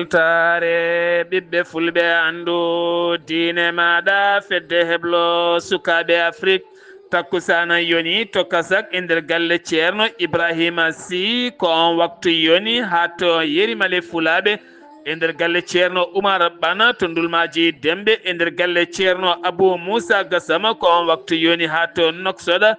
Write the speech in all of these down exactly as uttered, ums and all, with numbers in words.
Taare ɓiɓɓe fulɓe, anndu diine maaɗa, fedde heblo sukaaɓe Afrik. Takkusaana yoni to Kasak e nder galle Ceerno Ibrahima Sy, ko on waktu yoni haa to Yerimale Fulaaɓe e nder galle Ceerno Umar Bana to Ndulmaaji Demɓe, e nder galle Ceerno Abou Moussa Gassama, ko on waktu yoni haa to Nouakchott,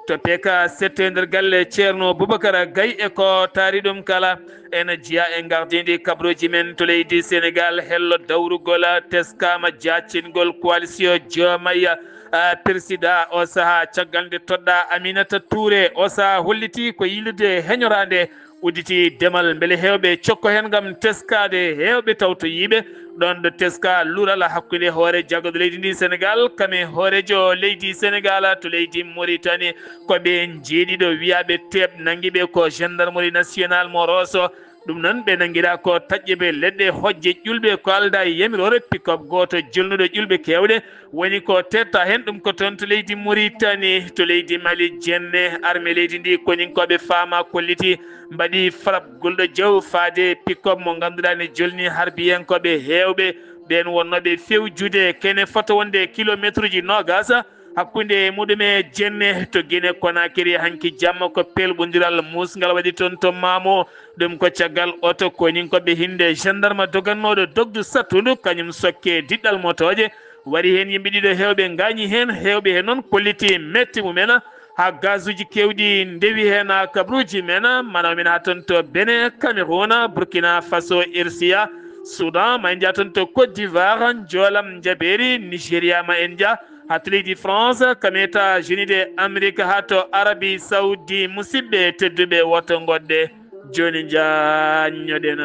to P K sept e nder galle Ceerno Boubacar Gaye e ko taari ɗum kala. Ena jeyaa e gardindi kabrooji men to leydi Senegaal, hello dawrugol teskaama, jaacingol coalition Diomaye, ah, président o sahaa, caggal nde toɗɗaa Aminata Touré, o sahaa holliti ko yillude heñoraande udditi demal, mbele heewɓe cokko heen ngam teskaade heewɓe tawtoyiiɓe. Ɗoon ɗo teska luural hakkunde hoore jagguɗo leydi ndi Senegaal, kam e hooreejo leydi Senegaal to leydi Mauritanie, ko ɓe njeeɗiɗo wiyaaɓe teeɓ nanngi ɓe ko gendarmerie nationale mo Rosso. Ɗum noon, ɓe nanngiraa ko taƴƴeɓe leɗɗe, hojje ƴulɓe ko aldaa e yamiroore, pick-up gooto jolnuɗo ƴulɓe keewɗe, woni ko teetta heen. Ɗum ko toon to leydi Mauritanie. To leydi Mali, jenne armée leydi ndi, koninkooɓe Fama kolliti, mbaɗi frappe gulɗo jaw faade pick-up mo ngannduɗaa ne jolni harbiyankooɓe heewɓe, ɓeen wonnooɓe fewjude kene fota wonde kilomeetruuji noogaas hakkunde muɗum e jenne. To Guinée Conakry, hanki jamma ko pelɓondiral muusngal waɗi toon to Mamo. Ɗum ko caggal oto koninkooɓe hinde gendarme dogannooɗo dogdu sattundu, kañum sokke diɗɗal motooje. Waɗi heen yimɓe ɗiɗo heewɓe ngaañi heen, heewɓe heen noon kolliti metti mumen, haa gazuuji keewɗi ndewi heen, haa kabruuji men, mana o men haa toon to Benin, Cameroun, Burkina Faso, R C A, Soudan, ma en njaa toon to Côte d'Ivoire, Njoolam Njabeeri, Nigeria, ma en njaa haa to leydi France, kam États-Unis de Amérique, haa to Arabie Saoudi. Musidɓe tedduɓe, woto ngoɗɗe, jooni njaññoɗen.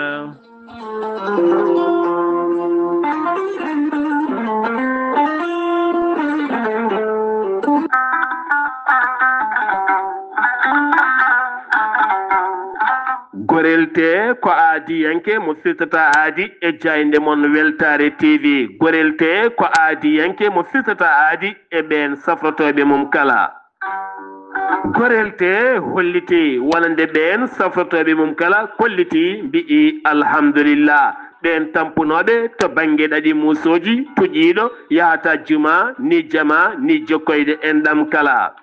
Gorel tee ko aadiyanke mo firtata aadi e jaaynde mon Weltaare T V. Gorel tee ko aadiyanke mo firtata aadi e ɓeen safrotooɓe mum kala. Gorel tee holliti wonande ɓeen safrotooɓe mum kala, kolliti, mbi'i alhamdulillah. Ɓeen tampunooɓe to bannge ɗaɗi muusooji, tuƴiiɗo yahata juma, ni jama, ni jokkoyde enɗam kala.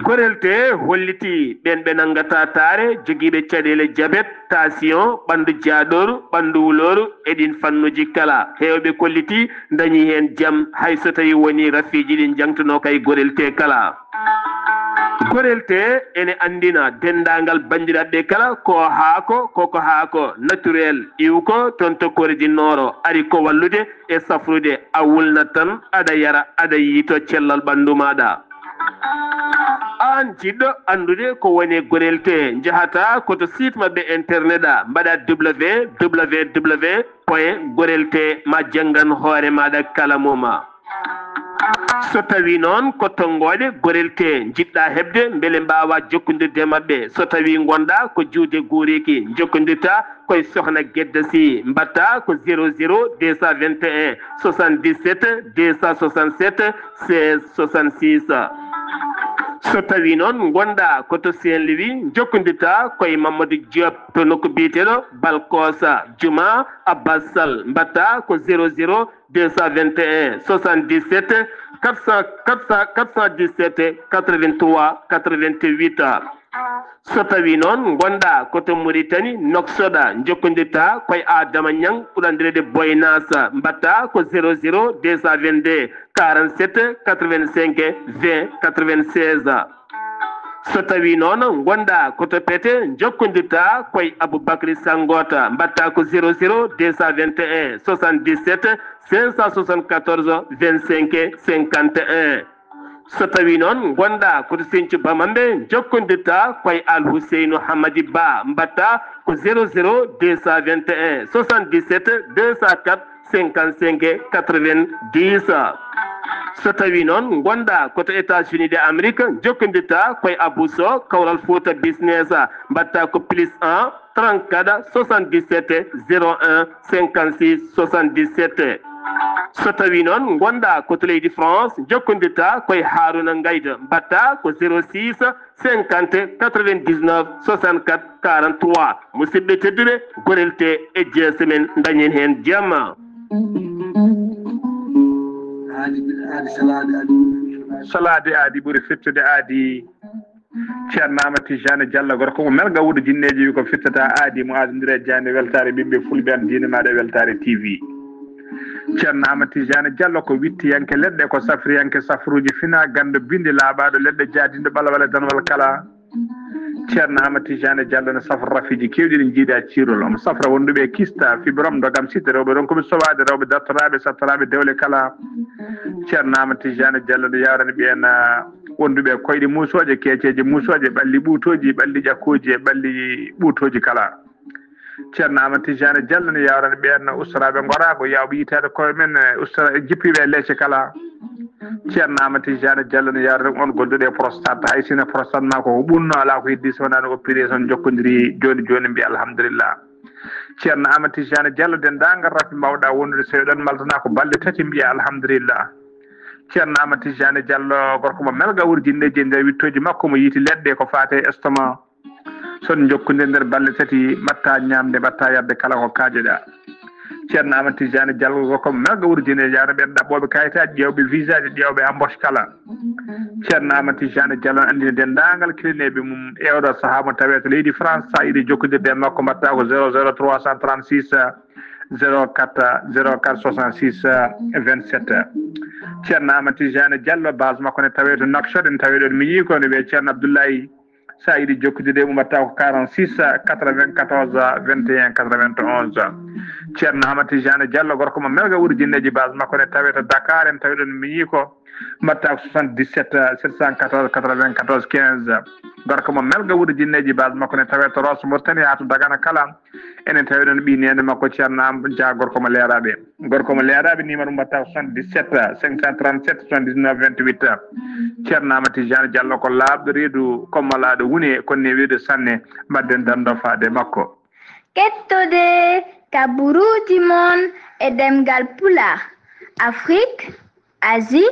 Gorel tee holliti ɓeen ɓe nanngata taare, jogiiɓe caɗeele jabet, tension, ɓanndu jaaɗooru, ɓanndu wulooru, e ɗiin fannuuji kala. Heewɓe kolliti ndañi heen jam, hay so tawii wonii rafiiji ɗi njaŋtunoo kay gorel tee kala. Gorel tee ene anndina denndaangal banndiraaɓe kala ko haako, koko haako naturel, iwko toon to Kore du Nord, ari ko wallude e safrude, a wulnat tan, aɗa yara, aɗa yiytoo cellal ɓanndu maaɗa. Aan jiɗɗo anndude ko woni e gorel tee, njahata ko to site maɓɓe internet a, mbaɗa W W W point gorel tee, ma janngan hoore maaɗa kala mum. So tawii noon ko tonngooɗe gorel tee njiɗɗa heɓde, mbele mbaawa jokkondirde e maɓɓe. So tawii ngonɗa ko juuɗe guuriiki, njokkondirta koye Sokhna Gedda Sy, mbaɗta ko zéro zéro deux cent vingt et un soixante-dix-sept deux cent soixante-sept seize soixante-six. So tawii noon ngonɗa ko to Saint-Louis, njokkondirta koye Mamadou Diop to nokku biyeteeɗo Balkosa, Juma Abbas Sall, mbaɗta ko zéro zéro deux cent vingt et un soixante-dix-sept quatre cent, quatre cent, quatre cent dix-sept quatre-vingt-trois quatre-vingt-huit. So tawii noon ngonɗa ko to Mauritanie, Nouakchott, njokkondirta koye Adama Niang, ɓurɗo anndireede Boy Nas, mbaɗta ko zéro zéro deux cent vingt-deux quarante-sept quatre-vingt-cinq vingt quatre-vingt-seize. So tawii noon ngonɗa ko to Pete, njokkondirta koye Aboubacry Sangota, mbaɗta ko zéro zéro deux cent vingt et un soixante-dix-sept cinq cent soixante-quatorze vingt-cinq cinquante et un. So tawii noon ngonɗa ko to Sinthiou Bamambé, njokkondirta koye Al Houseynou Hamadi Ba, mbaɗta ko zéro zéro deux cent vingt et un soixante-dix-sept deux cent quatre cinquante-cinq quatre-vingt-dix. So tawii noon ngonɗa ko to États-Unis de Amérique, njokkondirta koye Abou Sow, Kawral Fouta Business, mbaɗta ko plus un trente-quatre soixante-dix-sept zéro un cinquante-six soixante-dix-sept. So tawii noon ngonɗaa ko to leydi France, njokkondirtaa ko e Haaruna Ngayda, mbaɗtaa ko zéro six cinquante quatre-vingt-dix-neuf soixante-quatre quarante-trois. Musidɓe tedduɓe, gorelte e jeese men, dañen heen jamma. Aadi aadi salaade aadi. Salaade aadi ɓuri fittude aadi. Ceerno Amadou Tijani Diallo, gorko mo melga wuuro jinneeji, wi ko fittata aadi mo aadondiri e jaaynde weltaare ɓiɓɓe fulɓe, an diine maaɗa e weltaare T V. Ceerno Amadou Tijani Diallo ko wittiyanke leɗɗe, ko safriyanke safruuji fina, ganndo bindi laaɓaaɗo leɗɗe, jaadinɗo ɓalawal e danwal kala. Ceerno Amadou Tijani Diallo ne safra rafiiji keewɗi ɗi njiiɗa ciirol, omo safra wonduɓe e kista, fibrom, ndogam, sitte, rewɓe ronkuɓe sowaade, rewɓe dartoraaɓe, sattoraaɓe dewle kala. Ceerno Amadou Tijani Diallo ne yawrani ɓeen, ah, wonduɓe e koyɗe muusooje, keeceeje muusooje, ɓalli ɓuutooji, ɓalli ƴakkooji e ɓalli ɓuutooji kala. Ceerno Amadou Tijani Diallo ne yawrani ɓeen ustoraaɓe ngoraago, yawɓe yitaade koye men, eh, ustora-, jippiiɓe e leece kala. Ceerno Amadou Tijani Diallo ne yawrani on gonduɗo e prostate, hay sino prostate ma ko ɓunno alaa ko heddi so wonaa no opération jokkondiri jooni jooni, mbiya alhamdulillah. Ceerno Amadou Tijani Diallo, denndaangal rafi mbawɗa wondude so eɗon mbaltana ko balɗe tati, mbiya alhamdulillah. Ceerno Amadou Tijani Diallo, gorko mo melga wuuro jinneeji e nder wittooji makko, mo yiiti leɗɗe ko faate e estomac. So on njokkondirii nder balɗe tati, mbaɗta ñaamde, mbaɗta yarde kala ko kaajoɗa. Ceerno Amadou Tijani Diallo, gorko mo melga wuuro jinneeji, yawna ɓeen ɗaɓɓooɓe kayitaaji, ƴeewɓe visaaji, ƴeewɓe embauche kala. Ceerno Amadou Tijani Diallo ne anndina denndaangal kilineeɓe mum e oɗo sahaa mo tawee to leydi France, so a yiɗi jokkondirde e makko, mbaɗta ko zéro zéro trois cent trente-six zéro quatre zéro quatre soixante-six vingt-sept. Ceerno Amadou Tijani Diallo, base makko ne tawee to Nouakchott, en tawee ɗoon miñi ko ne wiyee Ceerno Abdoulaye. So a yiɗi jokkondirde e mum, mbaɗta ko quarante-six quatre-vingt-quatorze vingt et un quatre-vingt-onze. Ceerno Amadou Tijani Diallo, gorko mo melga wuuro jinneeji, base makko ne tawee to Dakar, en tawee ɗoon miñi ko, mbaɗta ko soixante-dix-sept sept cent quatorze quatre-vingt-quatorze quinze. Gorko mo melga wuuro jinneeji, base makko ne tawee to Rosso Mauritanie haa to Dagana kala. Enen tawi ɗoon ɓii neene makko Ceerno Am Dia, gorko mo leeraaɓe. Gorko mo leeraaɓe, numéro mum mbaɗta ko soixante-dix-sept cinq cent trente-sept soixante-dix-neuf vingt-huit. Ceerno Amadou Tijani Diallo ko laaɓɗo reedu, ko malaaɗo wune, ko newiiɗo sanne. Mbaɗden danndo faade makko. Kettode kaburuuji mon e ɗemngal Pulaar, Afrique, Asie,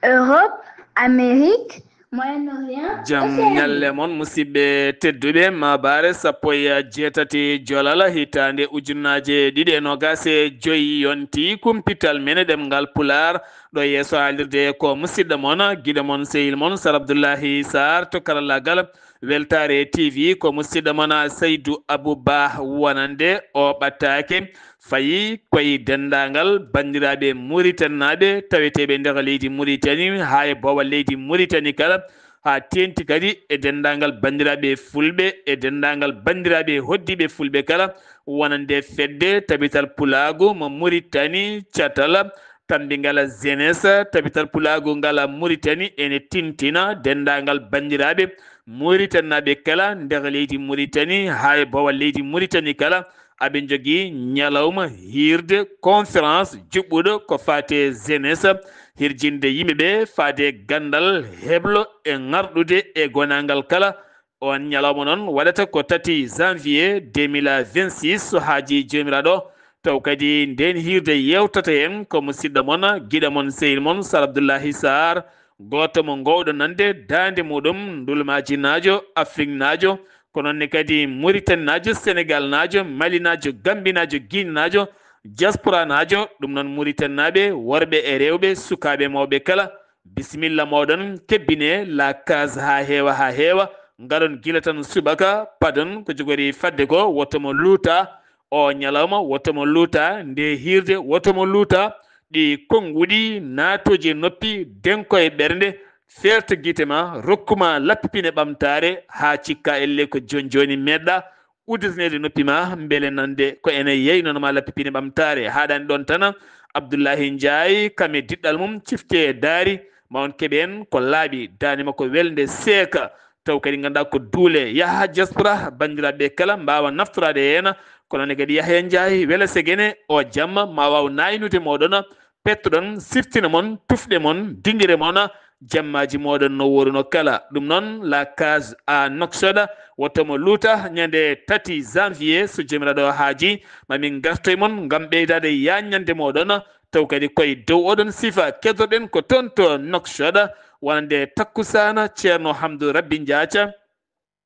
Europe, Amérique, Moyen-Orient, Jam Océanie. Ñalle mon, musidɓe tedduɓe, maabaare sappo e jeetati Jolal, hitaande ujunnaje ɗiɗi e nogas e joyi, yonti kumpital men e ɗemngal Pulaar. Ɗo yeeso haalirde ko musidɗo mon, giɗo mon, sehil mon, Sar Abdullahi Sarr to karallagal Weltaare T V, ko musidɗo mon Saydu Abu Ba wonande o ɓattaake. Fayi koye denndaangal banndiraaɓe Muritaninaaɓe taweteeɓe nder leydi Muritani, haa e boowal leydi Muritani kala, haa teeŋti kadi e denndaangal banndiraaɓe Fulɓe, e denndaangal banndiraaɓe hoɗdiiɓe Fulɓe kala, wonande fedde Tabital Pulaagu mo Muritani, catal tammbingal jeunesse Tabital Pulaagu ngal Muritani, ene tintina denndaangal banndiraaɓe Muritaninaaɓe kala nder leydi Muritani, haa e boowal leydi Muritani kala, aɓe njogii ñalawma hiirde conférence juɓɓuɗo ko faati e jeunesse, hirjinde yimɓe ɓe faade ganndal, heblo e ŋarɗude e gonaangal kala. On ñalawma noon waɗata ko tati janvier deux mille vingt-six, so haajii Joomiraaɗo. Taw kadi ndeen hiirde yeewtata en ko musidɗo mon, giɗo mon, sehil mon, Sar Abdullahi Sarr, gooto mo ngoowɗo nande daande muuɗum, ndulmaajinaajo, afriknaajo, ko noon ne kadi Muritaninaajo, Senegaalnaajo, Malinaajo, Gambinaajo, Giinenaajo, diasporanaajo, ɗum noon Muritaninaaɓe, worɓe e rewɓe, sukaaɓe e mawɓe kala, bisimilla mooɗon, kebbine la case haa heewa, haa heewa, ngaɗon gila tan subaka, padon ko jogori fadde ko, woto mo luuta, o ñalawma, woto mo luuta, nde hiirde, woto mo luuta, ɗi konnguɗi, naatooji e noppi, denko e ɓernde, feerta gite ma, rokku ma lappipine ɓamtaare, haa cikka elle ko jooni jooni meeɗɗa udditineede noppi ma, mbele nande ko ene yeynoo ma lappipine ɓamtaare. Haaɗaani ɗoon tan, Abdullahi Njaay, kam e diɗɗal mum, cifte daari, ma on keɓ en ko laaɓi, daande makko welnde seeka, taw kadi ngannduɗaa ko duule, yaha diaspora, banndiraaɓe kala mbaawa naftoraade heen, kono ne kadi Yahya Njaay, wela segene o jamma ma waaw naaynude mooɗon, pettoɗon, siftina mon, tufɗe mon, dinngire mon, jammaaji mooɗon no wooruno kala. Ɗum noon, la case à Nouakchott, woto mo luuta, ñande tati janvier, so Joomiraaɗo haajii, ma min ngartoy mon ngam ɓeydaade yaaññande mooɗon, taw kadi koye dow oɗon sifa keddorɗen ko toon to Nouakchott, wonande takkusaana Ceerno Hamdou Rabbi Njaaca.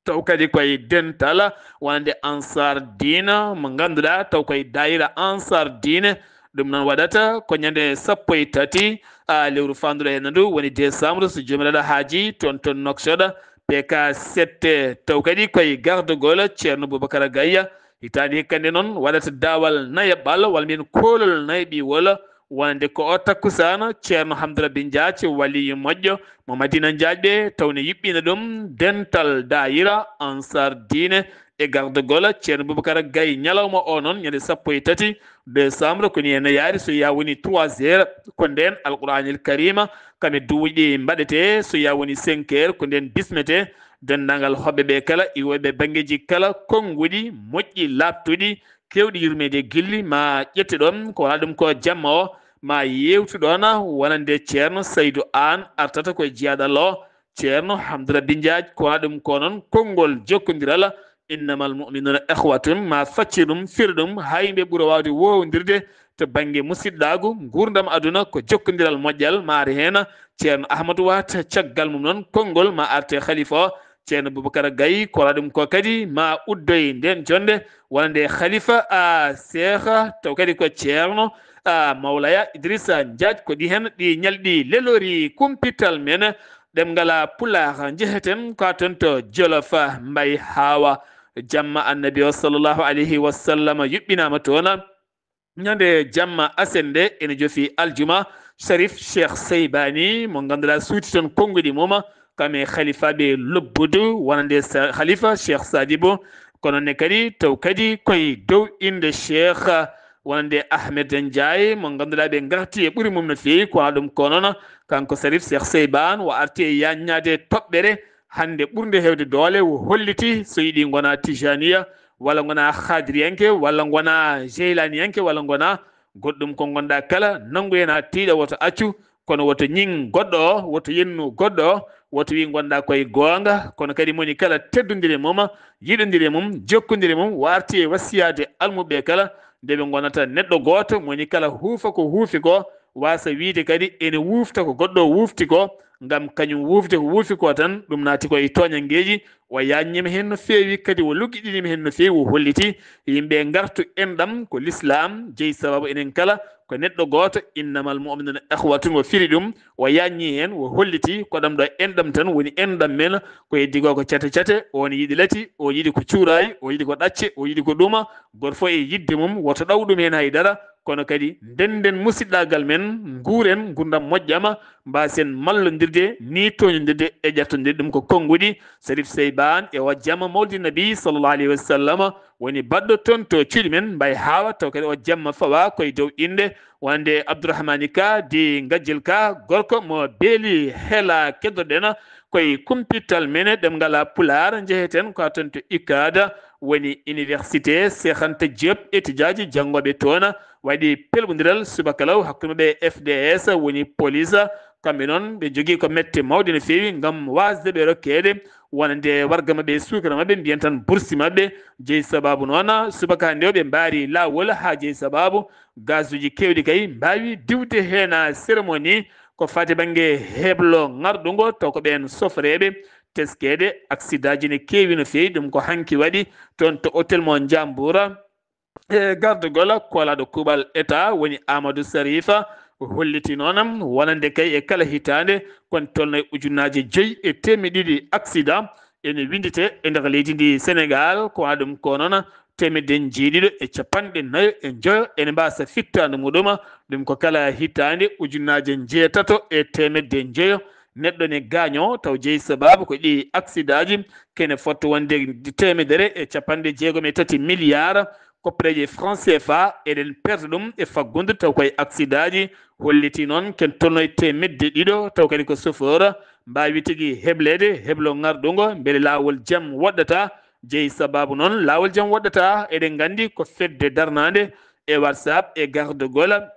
Taw kadi koye dental wonande Ansar Diina mo ngannduɗaa taw koye daayira Ansar Diine. Ɗum noon waɗata ko ñande sappo e tati, a, lewru faanduɗo heen ndu woni décembre, so Joomiraaɗo haaji, toon to Nouakchott, P K sept. Taw kadi koye gardagol Ceerno Boubacar Gaye. Hitaande hikka nde noon waɗata daawal nayaɓal, walla mbiyen koolol nayaɓiwol, wonande ko o takkusaana Ceerno Hamdou Rabbi Njaac, waliyu moƴƴo mo Madina Njaacɓe, taw ne yuɓɓina ɗum dental daayira Ansar Diine e gardagol Ceerno Boubacar Gaye. Ñalawma o noon, ñande sappo e tati décembre, ko ni e nayaari, so yaa woni trois heures, ko ndeen Alquraanil Kariima, kam e duwuuji ɗi mbaɗetee, so yaa woni cinq heures, ko ndeen bismetee denndaangal hoɓɓe ɓe kala, iwooɓe banngeeji kala, konnguɗi, moƴƴi, laaɓtuɗi, keewɗi yurmeede gilli, ma ƴette ɗoon, ko wonaa ɗum ko jamma o, ma yeewtu ɗoon, wonande Ceerno Saydu Aan artata ko e jiyaaɗo Allah o, Ceerno Hamdou Rabbi Njaac, ko wonaa ɗum ko noon konngol jokkondiral, innamal mu'minuuna ikhwatun, ma faccir ɗum, fir ɗum, haa yimɓe ɓura waawde woowondirde to bannge musiɗɗaagu, nguurndam aduna ko jokkondiral moƴƴal, ma ari heen Ceerno Ahmadu Waat, caggal mum noon konngol ma arte khalifa o, Ceerno Boubacar Gaye, ko wonaa ɗum ko kadi ma uddoy ndeen jonnde, wonande khalifa, a, Seekh, taw kadi ko Ceerno, a, Mawlaya Idrissa Njaac. Ko ɗi heen ɗi ñalɗi lelori kumpital men, ɗemngal Pulaar, njeheten ko toon to Jolof, Mbay Haawa, jamma Annabi o sallallahu alayhi wa sallam yuɓɓinaama toon. Ñande jamma aset nde ene jofi aljuma, Sharif Cheikh Seybani, mo ngannduɗaa suuti toon konnguɗi mum, kam e khalifaaɓe lobbudu, wonande sa-, khalifa Cheikh Sadibou, kono ne kadi taw kadi koye dow innde Cheikh wonande Ahmed Ndiaye, mo ngannduɗaa ɓe ngarti e ɓuri mum no feewi, ko wonaa ɗum ko noon, kanko Sharif Cheikh Seyban o arti e yaññaade toɓɓere hannde ɓurnde heewde doole, o holliti so yiɗi ngona Tijaniya, walla ngona Khadiriyanke, walla ngona Jeylaniyanke, walla ngona goɗɗum ko ngonɗaa kala, nanngu heen haa tiiɗa, woto accu, kono woto ñiŋ goɗɗo o, woto yennu goɗɗo o, woto wi ngonɗaa koye goonga, kono kadi moni kala teddondire mum, yiɗondire mum, jokkondire mum, warti e wasiyaade almuɓɓe kala, nde ɓe ngonata neɗɗo gooto, moni kala huufa ko huufi ko, waasa wiide kadi ene wuufta ko goɗɗo o wuufti ko, ngam kañum wuufde ko wuufi ko tan, ɗum naati ko e tooñanngeeji. O yaajniima heen no feewi, kadi o luggiɗiniima heen no feewi, o holliti yimɓe ngartu enɗam ko lislaam, jeyi sababu enen kala ko neɗɗo gooto, innamal mu'minuuna ikhwatun, o firi ɗum, o yaajni heen, o holliti ko ɗam ɗo enɗam tan woni enɗam men, ko heddi ko ko cate cate, o ne yiɗi lati, o yiɗi ko cuuraay, o yiɗi ko ɗacce, o yiɗi ko ɗuma, gooto fof e yiɗde mum, woto ɗaw ɗum heen hay dara, kono kadi ndennden musiɗɗaagal men, nguuren nguurndam moƴƴam, mbaasen mallondirde, ni tooñondirde e ƴettondirde. Ɗum ko konnguɗi Sharif Seyban e o jamma Mawlidi Nabi sallallahu alayhi wa sallam, woni baɗɗo toon to cuuɗi men Mbay Haawa, taw kadi o jamma fawa koye dow innde wonande Abdourahmani Ka di Ngajjel Ka, gorko mo beeli hela keddoɗen koye kumpital men ɗemngal Pulaar, njeheten ko toon to UCAD, woni Université Cheikh Anta Diop, étudiaji janngooɓe toon, waɗi pelɓondiral subaka law hakkunde maɓɓe e F D S, woni police. Kamɓe noon, ɓe njogii ko mette mawɗe no feewi ngam waasde ɓe rokkeede wonande warga maɓɓe e suukara maɓɓe, mbiyen tan bursi maɓɓe. Jeyi sababu noon, subaka hannde o, ɓe mbaari laawol haa jeyi sababu gasuuji keewɗi kay mbaawi diwde heen cérémonie ko faati bannge heblo ŋarɗungo, taw ko ɓeen sofreeɓe teskeede. Aksidaaji ne keewi no feewi, ɗum ko hanki waɗi toon to hôtel mo Njambuura. E gardagol koolaaɗo kuuɓal État woni Amadou Sarifa, holliti noon wonande kay e kala hitaande ko ne tolno e ujunnaaje joyi e teemedde ɗiɗi accident ene winndite e nder leydi ndi Sénégal, ko wonaa ɗum ko noon teemedde njeeɗiɗo e capanɗe nayo e njoyo ene mbaasa fittaandu muɗum. Ɗum ko kala hitaande ujunnaaje njeetato e teemedde njoyo neɗɗo ne gaañoo, taw jeyi sababu ko ɗi accidaaji kene fotto wonde teemedere e capanɗe jeegom e tati milliards koppereeje franc C F A, eɗen perda ɗum e faggudu, taw koye aksidaaji. Holliti noon ken tolno e teemedde ɗiɗo, taw kadi ko chauffeur mbaawi tigi hebleede heblo ŋarɗungo, mbele laawol jam woɗɗata. Jeyi sababu noon laawol jam woɗɗata, eɗen nganndi ko fedde darnaande e WhatsApp e gardagol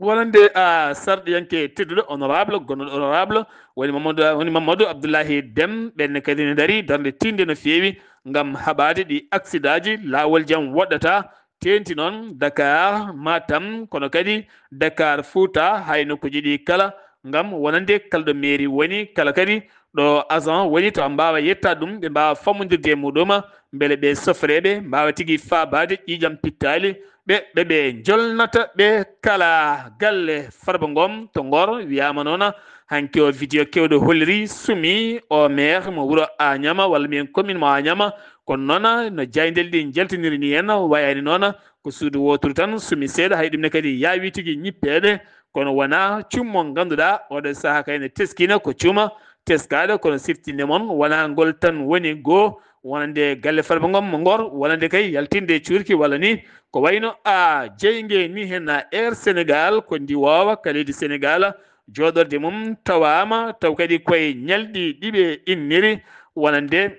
wonande, a, sarɗiyanke tedduɗo, honorable, gonɗo honorable, woni Mamadou, woni Mamadou Abdoulahi Dem, ɓenne kadi ne ndaari darnde tiiɗnde no feewi ngam haɓaade ɗi aksidaaji, laawol jam woɗɗata, teeŋti noon Dakar, Matam, kono kadi Dakar Fouta, hay nokkuuji ɗi kala, ngam wonande kala ɗo mairie woni, kala kadi ɗo agent woni, tawa mbaawa yettaade ɗum, ɓe mbaawa fammondirde e muɗum, mbele ɓe sofreeɓe mbaawa tigi faabaade ƴiiƴam pittaali, ɓe, ɓe, ɓe njolnata ɓe kala. Galle Farba Ngom to Ngor wiyaama noon, hanki o vidéo keewɗo holliri sumi o maire mo wuro Agnama, walla mbiyen commune mo Agnama, kono noon no jaayndeeji ɗi njaltiniri ni en, wayaani noon ko suudu wooturu tan sumi seeɗa, hay ɗum ne kadi yaawi tigi ñippeede, kono wonaa cum mo ngannduɗaa oɗo sahaa kay ne teskina ko cuma teskaaɗo, kono siftinde mon wonaa ngol tan woni goo, wonande galle Farba Ngom mo Ngor, wonande kay yaltinde cuurki walla ni ko wayno a jeynge ni hen a Air Sénégal ko ndiwoowa ka leydi Sénégal, jooɗorde mum tawaama, taw kadi koye ñalɗi ɗiɓe inniri, wonande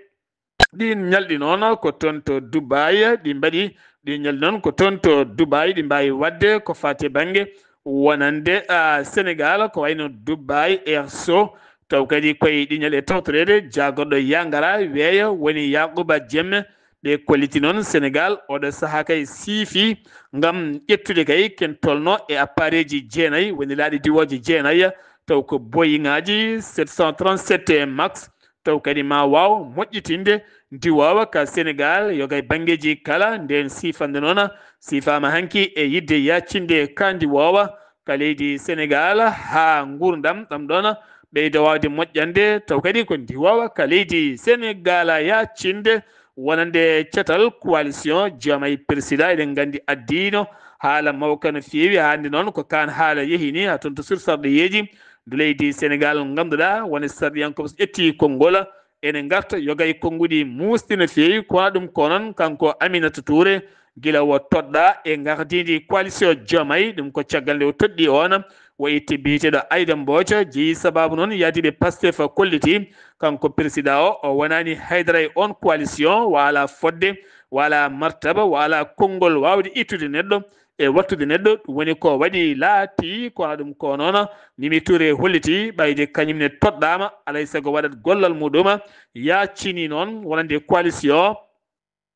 ɗin ñalɗi noon ko toon to Dubai ɗi mbaɗi, ɗin ñalɗi noon ko toon to Dubai ɗi mbaawi waɗde ko faati bannge wonande, ah, Sénégal, ko wayno Dubai Air Show, taw kadi koye ɗi ñalɗi e tawtoreede jaagorɗo Yangara weeyo woni Yakuba Jemme, ɓe kolliti noon Sénégal oɗo sahaa kay siifi ngam ƴettude kay ken tolno e appareeji jeenayi, woni laaɗe diwooje jeenayi, taw ko Boeingaaji sept cent trente-sept Max, taw kadi ma waaw moƴƴitinde ndiwoowa ka Sénégal, yoga e banngeeji kala. Nden siifande noon siifaama hanki e yiɗde yaacinde ka ndiwoowa ka leydi Sénégal, haa nguurndam ɗam ɗoon ɓeyda waawde moƴƴande, taw kadi ko ndiwoowa ka leydi Sénégal yaacinde wonande catal coalition Diomaye Président. Eɗen nganndi addiino haala mawka no feewi, haa hannde noon ko kaan haala yehi ni, haa toon to sursarɗo yeeji ndu leydi Sénégal, ngannduɗaa woni sarɗiyankooɓe so ƴetti konngol, ene ngarta yoga e konnguɗi muusɗi no feewi. Ko wonaa ɗum ko noon, kanko Aminata Touré, gila o toɗɗaa e ngardiindi coalition Diomaye, ɗum ko caggal nde o toɗɗii oon, o itti biyeteeɗo Aïda Mbodj, jeyi sabaabu noon yaadiiɓe Pastef kolliti, kanko président o, o wonaani haydara e oon coalition, waala fodde, waala martaba, waala konngol waawde ittude neɗɗo e wattude neɗɗo. Ɗum woni ko waɗi laati, ko wonaa ɗum ko noon, Mimi Touré holliti ɓayde kañum ne toɗɗaama, alay sago waɗat gollal muɗum, yaacini noon wonande coalition.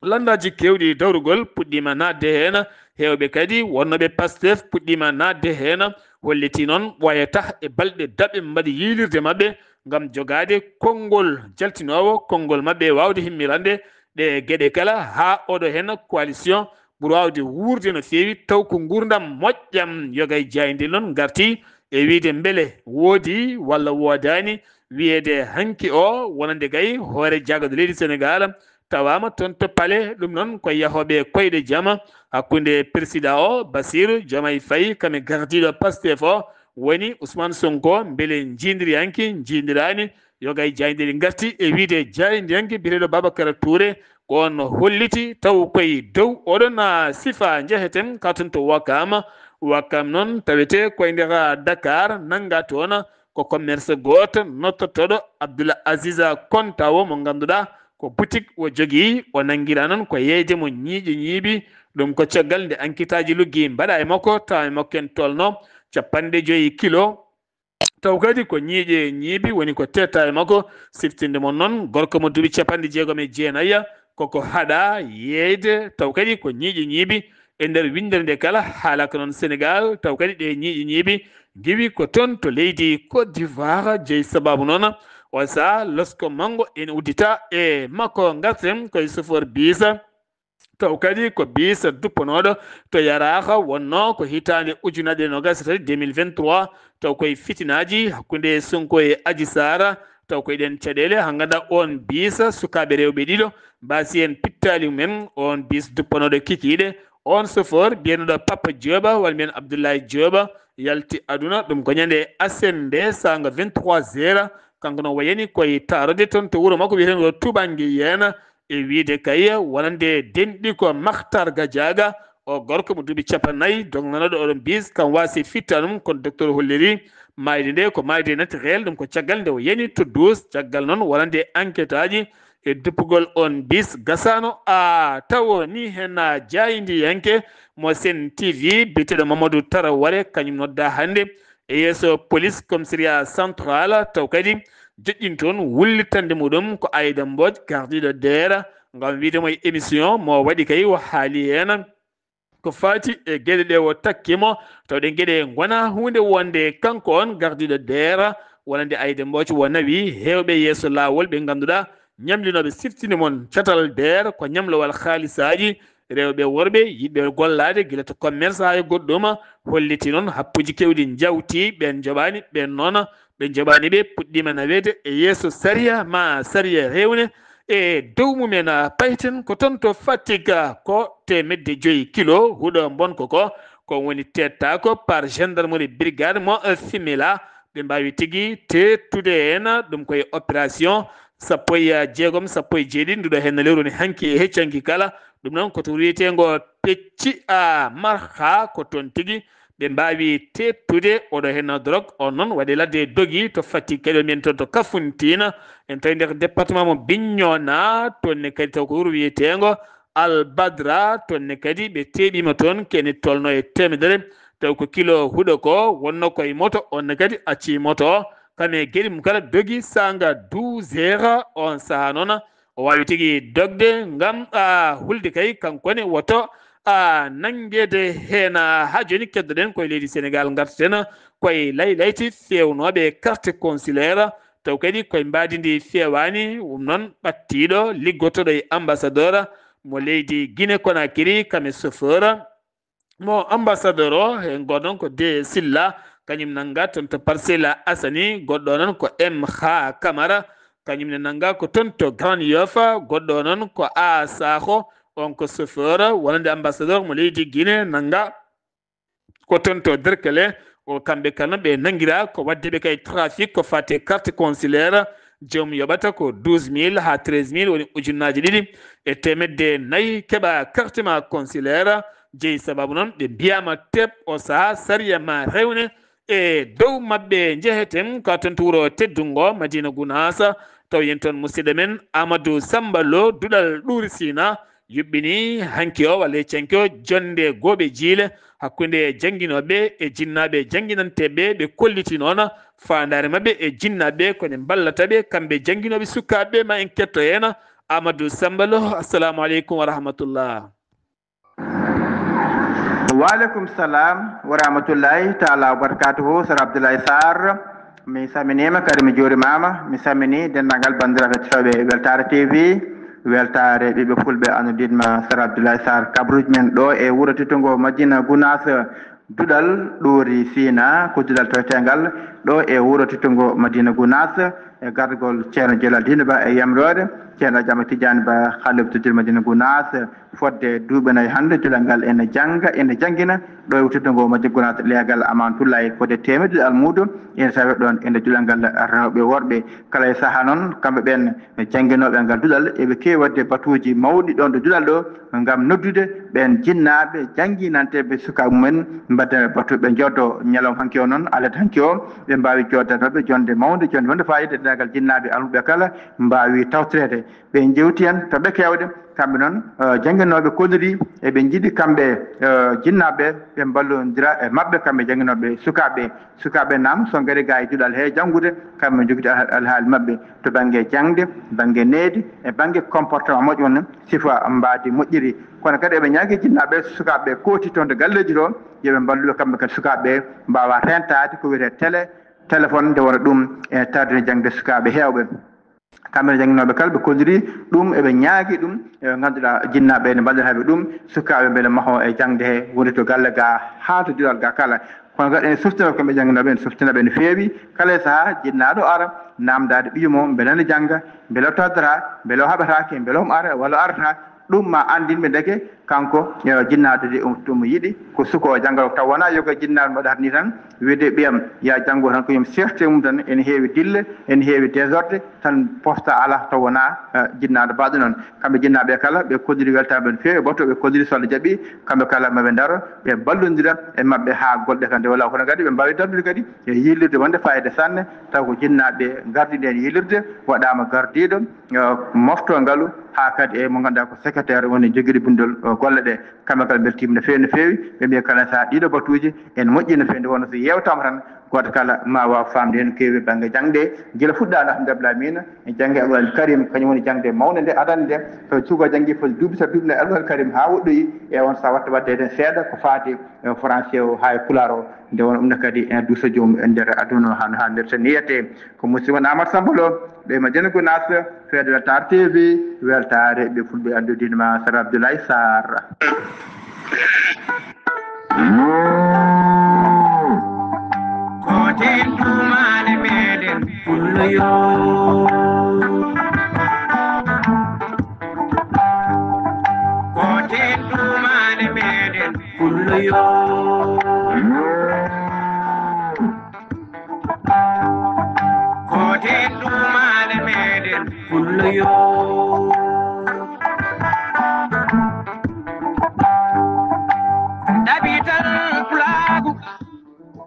Lanndaaji keewɗi dawrugol puɗɗiima naatde heen, heewɓe kadi wonnooɓe Pastef puɗɗiima naatde heen, holliti noon ɓooyata e balɗe daɓɓe mbaɗi yiilirde maɓɓe ngam jogaade konngol jaltinoowo, konngol maɓɓe waawde himmirande ɗe geɗe kala, haa oɗo heen coalition ɓuri waawde wuurde no feewi, taw ko nguurndam moƴƴam. Yoga e jaaynde noon ngarti e wiyde mbele woodi walla woodaani, wiyeede hanki o wonande gay hoore jaagorɗo leydi Sénégal tawaama toon to palais. Ɗum noon ko yahooɓe koyɗe jama hakkunde président o, Bassirou Diomaye Faye, kam e gardiiɗo Pastef o, woni Ousmane Sonko, mbele njiindiri hanki njiindiraani. Yoga e jaaynde ɗi ngarti e wiyde jaayndiyanke biyeteeɗo Babacar Touré, ko on holliti taw koye dow oɗon, ah, sifa njeheten ka toon to Wakam. Wakam noon tawete koye nder, ah, Dakar, nannga toon ko commerce gooto nottotooɗo Abdoul Aziz Konta o mo ngannduɗaa ko boutique o jogii, o nanngira noon ko yeeyde mo ñiiƴe ñiibi. Ɗum ko caggal nde ankitaaji luggi mbaɗa e makko, tawa e makko en tolno capanɗe joyi kilo. Taw kadi ko ñiiƴe ñiibi woni ko teeta e makko. Siftinde mon noon, gorko mo duuɓi capanɗe jeegom e jeenayi, koko haɗa yeeyde, taw kadi ko ñiiƴe ñiibi. E nder winndere nde kala, haalaka noon Sénégal, taw kadi ɗe ñiiƴe ñiibi ngiwi ko toon to leydi Côte d'Ivoire. Jeyi sabaabu noon, o sahaa losko manngo ene uddita e makko. Ngarten koye chauffeur bus. Taw kadi ko bus duppanooɗo to Yaraaha, wonnoo ko hitaande ujunere nogas e tati, deux mille vingt-trois, taw koye fitinaaji hakkunde Sonko e Adji Sarr, taw koye ɗeen caɗeele, haa ngannduɗaa oon bus, sukaaɓe rewɓe ɗiɗo mbaasi heen pittaali mumen, oon bus duppanooɗo kikiiɗe, oon chauffeur biyeteeɗo Papa Diop, walla mbiyen Abdoulaye Diop, yalti aduna, ɗum ko ñande asen nde, saanga vingt-trois heures, kanko no wayani koye taarode toon to wuro makko wiyeteeɗo Touba Nguéyéne, e wiyde kay wonande denɗi ko Makhtar Gadiaga, o gorko mo duuɓi cappanɗe nayi, dognanooɗo oɗon bus, kam waasi fittaanum, kono docteur holliri maayde nde ko maayde naturel, ɗum ko caggal nde o yani to Douce. Caggal noon wonande enquête aji e duppugol oon bus gasano, a tawo ni heen a jaayndiyanke mo Sen T V biyeteeɗo Mamadou Tarawale, kañum nodda hannde e yeeso police commissariat central, taw kadi joƴƴin toon wullitande muɗum ko Aïda Mbodj, gardiiɗo deera, ngam wiyde mo e émission mo waɗi kay o haali heen. Ko faati e geɗe ɗe o takki mo, tawde geɗe ngonaa huunde wonde kanko on gardiiɗo deera, wonande Ayde Mbooc o nawi heewɓe yeeso laawol ɓe ngannduɗaa ñamlinooɓe siftinde mon catal deer ko ñamlowal haalisaaji, rewɓe worɓe yiɗɓe gollaade gila to commerce haa e goɗɗum, holliti noon happuuji keewɗi njawti, ɓeen njoɓaani, ɓeen noon ɓe njoɓaani ɓe puɗɗiima naweede e yeeso sariya ma sariya rewne. E dow mumen, ah, payten ko toon to Fatick, ah, ko teemedde joyi kilo huɗo mbonko ko, ko woni teettaako par gendarmerie brigade mo, eh, Fimela. Ɓe mbaawi tigi teettude heen, ɗum koye opération sappo e jeegom, sappo e jeeɗiɗi, nduɗo heen lewru ni hanki e heccanki kala. Ɗum noon ko to wiyeteengo Pecci a Marha, ko toon tigi ɓe mbaawi teettude oɗo heen drogue on noon waɗi ladde dogi to Fatick kadi o mbiyen toon to Kafountine. En tawi nder département mo Bignona, toon ne kadi taw ko wuro wiyeteengo Al Badra, toon ne kadi ɓe teeɓiima toon kene tolno e teemedere, taw ko kilo huɗo ko wonno koye moto, on ne kadi acci moto o, kam e geɗe mum kala dogi saanga douze heures. On sahaa noon o waawi tigi dogde ngam, a, hulde kay kanko ne woto, a, nanngeede heen. Haa jooni keddoɗen koye leydi Senegaal, ngartaten koye laylayti feewnooɓe carte consulaire, taw kadi koye mbaadi ndi feewaani. Ɗum noon ɓattiiɗo liggotooɗo e ambassadeur mo leydi Guinée Conakry, kam e chauffeur mo ambassadeur o, he goɗɗo noon ko De Silla, kañum nannga toon to Parcelles Assainies, goɗɗo noon ko M H Camara, kañum ne nannga ko toon to Grand Yoff, goɗɗo noon ko A Sakho, on ko chauffeur wonande ambassadeur mo leydi Guinée nannga ko toon to Derklé. O, kamɓe kala ɓe nanngira ko waɗde ɓe kay trafic ko fate carte consulaire, joom yoɓata ko douze mille haa treize mille, woni ujunnaaji ɗiɗi e teemedde nayi, keɓa carte ma consulaire. Jeyi sababu noon ɓe mbiyaama teep o sahaa sariya ma rewne. E dow maɓɓe njeheten ko toon to wuro teddungo Madina Gunaas, taw yen toon musidɗo men Amadou Samba Lo, duɗal Ɗuuri Sina, yuɓɓini hanki o walla e canki o jonnde gooɓe jiile hakkunde jannginooɓe e jinnaaɓe jannginanteeɓe. Ɓe kolliti noon faandaare maɓɓe e jinnaaɓe ko ne mballata ɓe kamɓe jannginooɓe sukaaɓe. Ma en ketto heen Amadou Samba Lo. Assalamu aleykum wa rahmatullah. Waaleykum salam wa rahmatullahi taala wa barakatuhu. Sar Abdoulaye Sarr, mi salminiima kadi mi juurimaama. Mi salmini denndaangal banndiraaɓe heɗotooɓe Weltaare T V, Weltaare ɓiɓɓe fulɓe. Annduɗinma Sar Abdoulaye Sarr, kabruuji men ɗo e wuro teddungo Madina Gunaas, duɗal Ɗoori Siina, ko duɗal toweteengal ɗo e wuro teddungo Madina Gunaas, e gardagol Ceerno Jalal Diindo Ba e yamroore Ceerno Jama Tijaani Ba, Khalifa Duddel Madina Gunaas. Fodde duuɓi nayi hannde, duɗal ngal ene jannga, ene janngina ɗo e wuro teddungo Madina Gunaas, leegal Amantullahi, fodde teemedde almuudo ene tawe ɗoon e nder duɗal ngal, rewɓe, worɓe. Kala e sahaa noon, kamɓe ɓeen jannginooɓe ngal duɗal, eɓe keewi waɗde batuuji mawɗi ɗoon ɗo duɗal ɗo, ngam noddude ɓeen jinnaaɓe jannginanteeɓe sukaaɓe mumen, mbaɗa batu, ɓe njooddoo ñalawma hanki o noon, alet hanki o, ɓe mbaawi jooɗdaade maɓɓe jonnde mawnde, jonnde wonde faayiida, denndaangal jinnaaɓe almuɓe kala mbaawi tawtoreede. Ɓe njeewti heen toɓɓe keewɗe, kamɓe noon, eh, jannginooɓe kolliri, eɓe njiɗi kamɓe, eh, jinnaaɓe, ɓe mballondira e maɓɓe, kamɓe jannginooɓe sukaaɓe. Sukaaɓe naam, so ngari gaa e duɗal he janngude, kamɓe njogiti alha-, alhaali maɓɓe to bannge jaŋde, bannge needi, e bannge comportement moƴƴo, wonno sifa mbaadi moƴƴiri. Kono kadi eɓe ñaagii jinnaaɓe, sukaaɓe kooti toon to galleeji to, yo ɓe mballu ɓe kamɓe kadi sukaaɓe ɓe mbaawa reentaade ko wiyetee télé, téléphone, nde wonno ɗum ene tardina jaŋde sukaaɓe heewɓe. Kamɓe jannginooɓe kala, ɓe kolliri ɗum, eɓe ñaagii ɗum, eɓe ngannduɗaa jinnaaɓe ene mballira ɓe ɗum, sukaaɓe mbele mahoo e jaŋde he, woni to galle gaa haa to duɗal gaa kala. Kono kadi ene softina kamɓe jannginooɓe, ene softina ɓe no feewi. Kala e sahaa, jinnaaɗo ara naamndaade ɓiyu mum, mbele ene jannga, mbele o tardata, mbele o haɓataake, mbele omo ara walla o arata. Ɗum ma anndin ɓe ndeke kanko, eh, jinnaaɗo de, um, ɗum yiɗi ko suka o jannga, taw wonaa yoga jinnaaɗo mo waɗata nii tan, wiyde ɓiyam, yaa janngo tan, ko yom serte mum tan, ene heewi dille, ene heewi désordre, tan pofta alaa, taw wonaa, eh, jinnaaɗo baɗɗo noon. Kamɓe jinnaaɓe kala, ɓe kolliri weltaama no feewi, e bato ɓe kolliri, so Allah jaɓii, kamɓe kala maɓe ndaro, ɓe mballondira e maɓɓe haa golle ɗe kam nde walla. Kono kadi ɓe mbaawi darnude kadi e yiilirde wonde faayiida sanne, taw ko jinnaaɓe ngardi ndeen yiilirde, waɗaama gardiiɗo, eh, mofto ngalu, haa kadi e mo ngannduɗaa ko secrétaire woni jogiiɗo binndol, eh, golle ɗe. Kamɓe kala mbeltiima no feewi, no feewi. Ɓe mbiya kala sahaa ɗiɗo batuuji ene moƴƴi no feewi, nde wonno so yeewtaama tan, Gooto kala ma waaw faamde heen keewi bannge jaŋde, gila fuɗɗaango Alhamdu Rabbil Aalamiina, e jaŋde Alquraan Karim, kañum woni jaŋde mawnde nde, adannde nde, to cuka janngi foti duuɓi tati, duuɓi nayi Alquraan Karim haa woɗɗoyi, e on sahaa waɗta waɗde heen seeɗa ko faati e français o haa e pulaar o, nde won ɗum ne kadi en duusa joom e nder aduna o, hano haanirta ni. Yiyete ko musidɗo mon Amadou Samba Lo, ɓe Madina Gounass, fedde Weltaare T V, weltaare ɓe fulɓe anndude ma Sara Abdoulaye Sarr. Gootel duumaale meɗen pullo yo. Gootel duumaale meɗen pullo yo. Gootel duumaale meɗen pullo yo. Ɗaɓital pulaagu.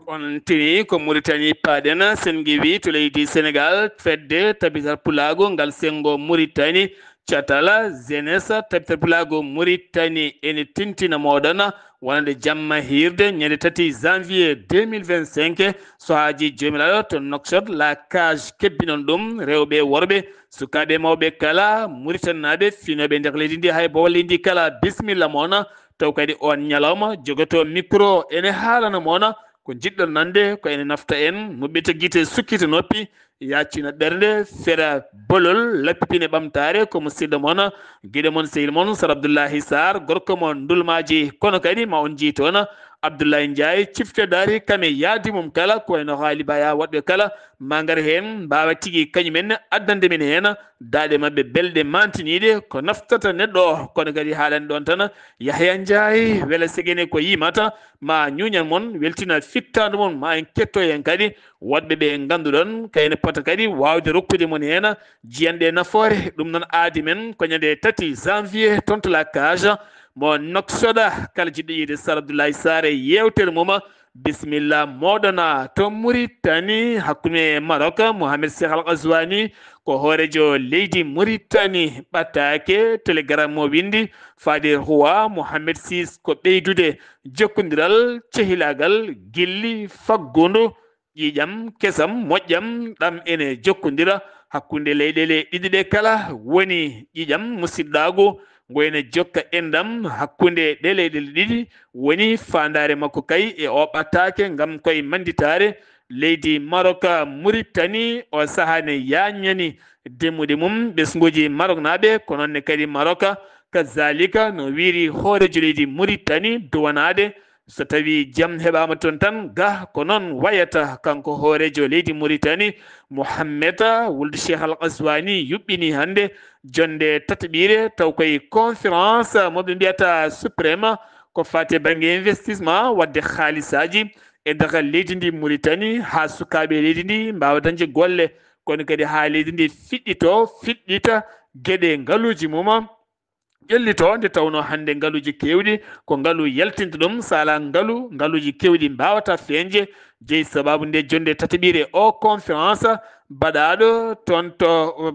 On tini ko Muritani paaɗen, sen ngiwi to leydi Senegal, fedde tabital pulaagu ngal senngo Muritani, catal jeunesse tabital pulaagu Muritani ene tintina mooɗon wonande jamma hiirde ñande tati janvier deux mille vingt-cinq, sohaaji Joomiraaɗo to Nouakchott, La Cage, kebbinon ɗum, rewɓe e worɓe, sukaaɓe e mawɓe kala, Muritaninaaɓe, finooɓe e nder leydi ndi, hay bowal leydi ndi kala, bisimilla moon. Taw kadi on ñalawma, jogoto micro ene haalana moon ko njiɗɗon nande, ko ene nafta en, muɓɓita gite, sukkita noppi, yaccina ɓernde, fera bolol, lappipine ɓamtaare, ko musidɗo moon, giɗo moon, sehil moon, Sar Abdullahi Sarr, gorko mo Ndulmaaji, kono kadi ma on njii toon Abdullahi Ndiaye, cifte daari kam e yaadi mum kala, ko wayno Haali Baya, woɗɓe kala, ma ngar heen, mbaawa tigi kañumen addande men heen daaɗe maɓɓe belɗe mantiniiɗe, ko naftata neɗɗo o, kono kadi haalani ɗoon tan, Yahya Ndiaye, wela segene ko yimata, ma ñuuñan mon, weltina fittaandu mon, ma en ketto heen kadi woɗɓe ɓe ngannduɗon, kayne pota kadi waawde rokkude mon heen jiyanɗe nafoore. Ɗum noon aadi men ko ñande tati janvier, toon to La Cage, mo Nouakchott, kala jiɗɗo yiide Sar Abdoulaye Sarr e yeewtere mum, bisimilla, mooɗon to Muritani, hakkunde Maroc, Mohamed Cheikh Al Ghazouani, ko hooreejo leydi Muritani, ɓataake, Telegram mo winndi, Fadi Roi, Mohamed Sis, ko ɓeydude jokkondiral, cehilaagal, gilli, faggundu, ƴiiƴam, kesam, moƴƴam, ɗam ene jokkondira hakkunde leyɗeele ɗiɗi ɗe kala, woni ƴiiƴam, musiɗɗaagu, ngu ene jokka enɗam hakkunde ɗe leyɗeele ɗiɗi, woni faandaare makko kay e o ɓataake ngam koye mannditaare leydi Maroc, Muritani, o sahaa ne yaaññani demmuɗe mum ɓesnguuji Maroknaaɓe, ko noon ne kadi Maroc, kazaalika no wiyri hooreejo leydi Muritani duwanaade, so tawii jam heɓaama toon tan, ga ko noon wayata. Kanko hooreejo leydi Muritani, Mohammed Wuld Cheikh Al Ghazouani, yuɓɓini hannde jonnde tataɓiire, taw koye conférence mo ɓe mbiyata suprême, ko faati e bannge investissement, waɗde haalisaaji e dagal leydi ndi Muritani, haa sukaaɓe leydi ndi mbaawa dañde golle, kono kadi haa leydi ndi fiɗɗito, fiɗɗita geɗe ngaluuji mum, ƴellito, nde tawnoo hannde ngaluuji keewɗi ko ngalu yaltinta ɗum, so alaa ngalu, ngaluuji keewɗi mbaawataa feeñde. Jeyi sabaabu nde jonnde tataɓiire o conférence baɗaaɗo toon to,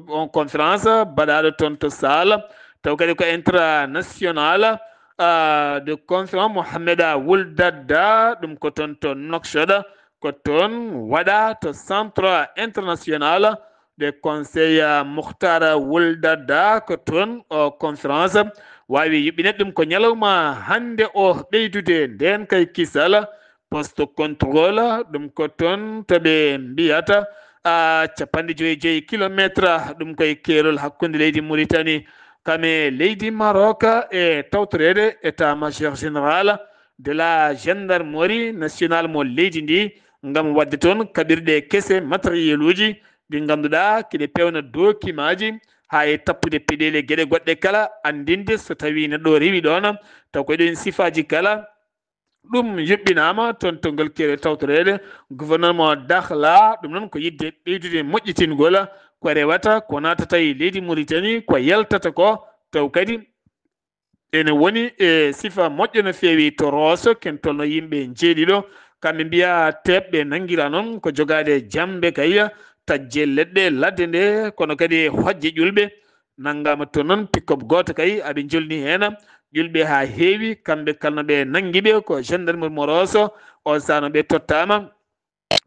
on conférence baɗaaɗo toon to Saala, taw kadi ko international, ah, de conférence Mohammed Wuld Dadda, ɗum ko toon to Nouakchott, ko toon waɗaa to Centre International de Conseil, ah, Mukhtar Wuld Dadda, ko toon o conférence waawi yuɓɓineede. Ɗum ko ñalawma hannde o ɓeydude ndeen kay kisal, poste contrôle, ɗum ko toon to ɓe mbiyata, ah, capanɗe joyi e joyi kilometre, ɗum koye keerol hakkunde leydi Muritani kam e leydi Maroc, e tawtoreede état-major général de la gendarmerie nationale mo leydi ndi, ngam waɗde toon kaɓirɗe kese, matériel uji ɗi ngannduɗaa kiɗe peewna dokimaaji, haa e tappude peɗeeli e geɗe goɗɗe kala, anndinde so tawii neɗɗo o rewi ɗoon, taw ko ɗeen sifaaji kala. Ɗum yuɓɓinaama toon to ngol keerol tawtoreede gouvernement Dakhla. Ɗum noon ko yiɗde ɓeydude moƴƴitingol ko rewata, ko naatata e leydi Muritani, ko yaltata ko, taw kadi ene woni e sifa moƴƴo no feewi to Rooso, ken tolno yimɓe njeeɗiɗo. Kamɓe mbiya teeɓɓe nanngira noon ko jogaade jambe kay, tajje leɗɗe ladde nde, kono kadi e hojje ƴulɓe. Nanngaama toon noon pick-up gooto kay, aɓe njolni heen ƴulɓe haa heewi. Kamɓe kala no ɓe nanngi ɓe ko gendarmerie mo Rooso, o saano ɓe tottaama.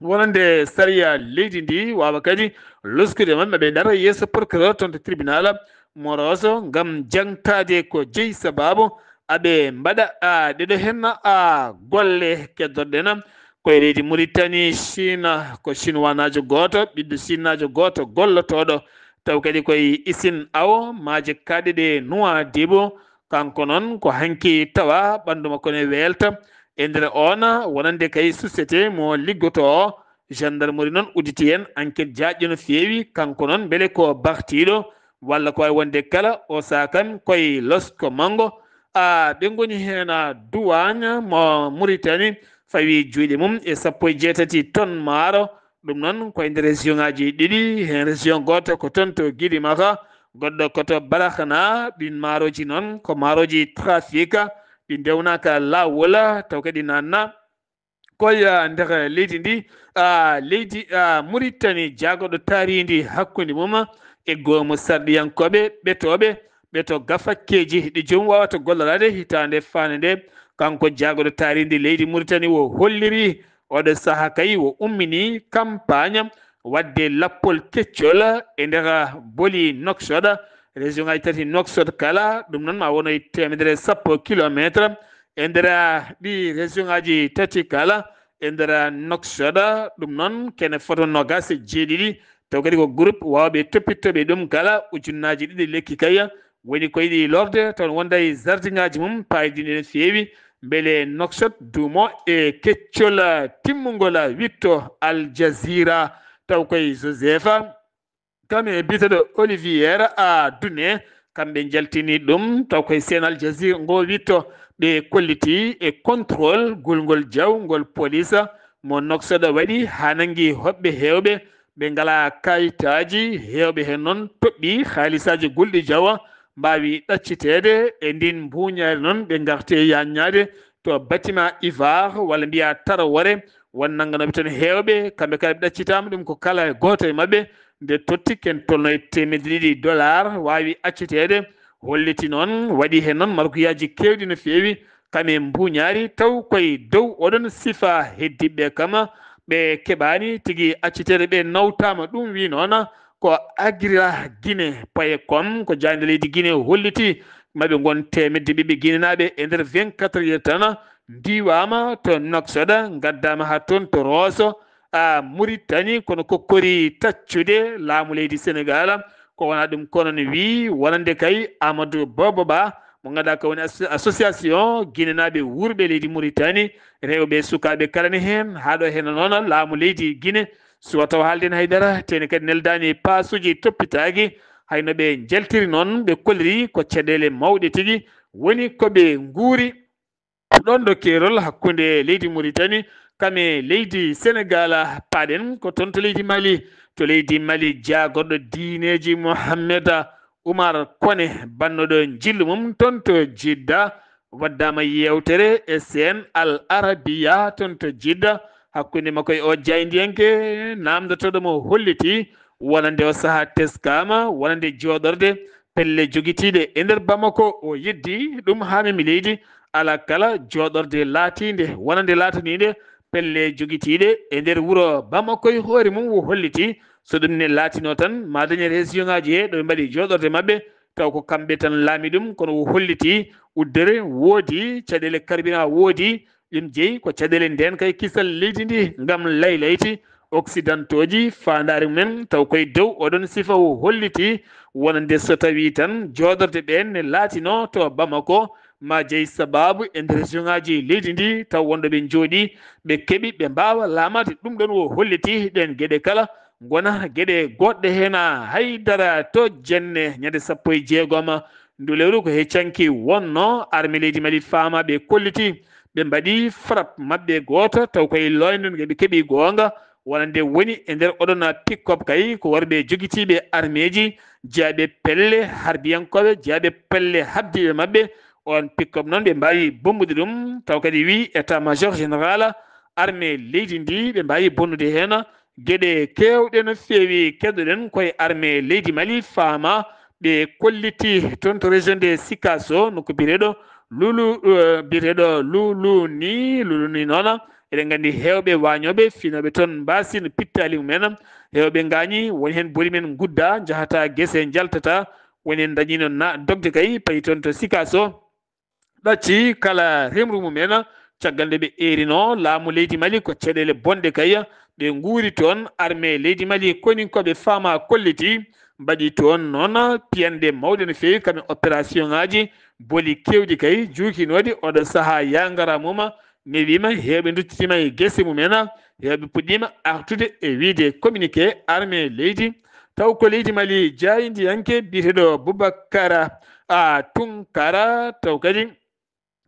wonande sariya leydi ndi, waawa kadi loskude maɓɓe, ɓe ndara yeeso procureur toon to tribunal mo Rosso ngam jaŋtaade ko jeyi sabaabu aɓe mbaɗa, a, ɗeɗo henna, a, golle keddorɗen. Ko e leydi Mauritanie, Chine, ko Chinoisanaajo gooto, ɓiɗɗo Chinoisanaajo gooto gollotooɗo, taw kadi ko e usine Awo, maaje kaaɗe ɗe Nouadhibou. Kanko noon ko hanki tawa ɓanndu makko ne weelta. E nder oon, wonande kay société mo liggotoo o, gendarmerie noon udditi heen enquête jaajɗo no feewi. Kanko noon mbele ko bartiiɗo walla ko waawi wonde kala, o sahaa kam ko e losko manngo. A, ɓe ngoni heen, a, douane mo Mauritanie fawi juuɗe mum e sappo e jeetati tonnes maaro. Ɗum noon ko e nder région ŋaaji ɗiɗi, heen région gooto ko toon to Guidimaca, goɗɗo ko to Baraxna. Ɗiin maarooji noon ko maarooji trafic, ɗi ndewnaaka laawol, taw kadi naatna ko e nder leydi ndi, a, leydi, a, Mauritanie, jaagorɗo taariindi hakkunde mum e goomu sarɗiyankooɓe ɓetooɓe, ɓe to gafakkeeji ɗi joomum waawata golloraade hitaande faande nde. Kanko jaagorɗo taariindi leydi Mauritanie o holliri oɗo sahaa kay o ummini campagne waɗde lappol keccol e nder boli Nouakchott, région ŋaaji tati Nouakchott kala, ɗum noon ma wono e teemedere sappo kilometre e nder ɗi région ŋaaji tati kala, e nder Nouakchott, ɗum noon kene foto noogaas e jeeɗiɗi, taw kadi ko groupe waawɓe toppitooɓe ɗum kala, ujunnaaji ɗiɗi lekki kay woni ko yiɗi lorde toon wonda e jardin ŋaaji mum paaydiiɗi no feewi, mbele Nouakchott duumo e keccol timmungol witto Al Jazeera, taw koye Joseph. Kam e biyeteeɗo Olivier a Dune, kamɓe njaltini ɗum, taw koye Sen Al Jazeera ngo witto ɓe kolliti e contrôle gulngol jawngol police mo Nouakchott waɗi haa nanngi hoɓɓe heewɓe ɓe ngalaa kayitaaji, heewɓe heen noon toɓɓi haalisaaji gulɗi jawa mbaawi ɗacciteede e ndin mbuuñaari noon ɓe ngarti e yaññaade to bâtiment Ivar walla mbiyaa Tarawore, won nannganooɓe toon heewɓe, kamɓe kala ɓe ɗaccitaama, ɗum ko kala e gooto e maɓɓe nde totti ken tolno e teemedde ɗiɗi dollar waawi acciteede, holliti noon waɗi heen noon marguyaaji keewɗi no feewi, kam e mbuuñaari taw koye dow oɗon sifa heddiɓe kam ɓe keɓaani tigi acciteede, ɓe nawtaama. Ɗum wi noon ko Agira Guinée point com, ko jaaynde leydi Guinée holliti maɓe ngon teemedde ɓiɓɓe guinenaaɓe e nder vingt-quatre heures tan ndiwaama to Nouakchott, ngaddaama haa toon to Rosso, a, Mauritanie, kono kokkori taccude laamu leydi Senegal, ko wonaa ɗum. Kono ne wii wonande kay Amadou Bobo Ba, mo ngannduɗaa ko woni asso-, association guinenaaɓe wuurɓe leydi Mauritanie, rewɓe e sukaaɓe kala ne heen, haa ɗo heen noon laamu leydi Guinée, suwa taw haalden haydara, tene kadi neldaani paasuuji toppitaaki, hayno ɓe njaltiri noon, ɓe kolliri ko caɗeele mawɗe tigi woni ko ɓe nguuri. Ɗoon ɗo keerol hakkunde leydi Mauritanie kam e leydi Senegal, paaɗen ko toon to leydi Mali. To leydi Mali, jaagorɗo diineeji Mohammed Oumar Koné, bannoɗo njillu mum toon to Jidda, waddaama yeewtere e Sen Al Arabiya toon to Jidda, hakkunde makko e o jaayndiyanke naamndotooɗo mo holliti wonande o sahaa teskaama wonande jooɗorde pelle jogitiiɗe e nder Bamako. O yeddi ɗum haa memi leydi, alaa kala jooɗorde laatiinde wonande laataniinde pelle jogitiiɗe e nder wuro Bamako e hoore mum. O holliti so ɗum ne laatinoo tan, ma dañe région ŋaaji he ɗo ɓe mbaɗi jooɗorde maɓɓe, taw ko kamɓe tan laami ɗum, kono o holliti uddere woodi, caɗeele carburant woodi, ɗum jeyi ko caɗeele ndeen kay kisal leydi ndi ngam laylayti occidentaux ji faandaare mumen, taw koye dow oɗon sifa o holliti wonande so tawii tan jooɗorde ɓeen ne laatinoo to Bamako, ma jeyi sabaabu e nder région ŋaaji leydi ndi, taw wonɗo ɓe njooɗii, ɓe keɓi, ɓe mbaawa laamaade. Ɗum ɗoon o holliti ɗeen geɗe kala ngona geɗe goɗɗe heen, a, haydara to jenne ñande sappo e jeegom ndu lewru ko he canki wonno. Armée leydi Mali faama ɓe kolliti, ɓe mbaɗi frappe maɓɓe gooto, taw koye looynde nde ɓe keɓi goonga, wonande woni e nder oɗon pick-up kay ko worɓe jogitiiɓe armeeji, jeyaaɓe pelle harbiyankooɓe, jeyaaɓe pelle habdiiɓe maɓɓe. On pick-up noon ɓe mbaawi bombude ɗum, taw kadi wi état-major général armée leydi ndi ɓe mbaawi bonnude heen geɗe keewɗe no feewi. Keddoɗen koye armée leydi Mali faama ɓe kolliti toon to région de Sikasso, nokku biyeteeɗo Lulu, eh, biyeteeɗo Luluni, Luluni noon Eɗen nganndi heewɓe waañooɓe, finooɓe toon mbaasino pittaali mumen. Heewɓe ngaañi, woni heen boli men ngudda, njahata gese, njaltata. Woni en ndañiino na dogde kay, payi toon to Sikaso. Ɗacci kala remru mumen, caggal nde ɓe eerino laamu leydi Mali ko caɗeele bonɗe kay. Ɓe nguuri toon, armée leydi Mali, koninkooɓe faama kolliti, mbaɗi toon noon piyanɗe mawɗe no feewi, kam e opération ŋaaji, boli keewɗi kay, juukinooɗi oɗo sahaa yaangara mum, newiima, heewɓe nduccitiima e gese mumen, heewɓe puɗɗiima artude e wiyde communiqué armée leydi. Taw ko leydi Mali jaayndiyanke biyeteeɗo Boubacar, a, Tunkara, taw kadi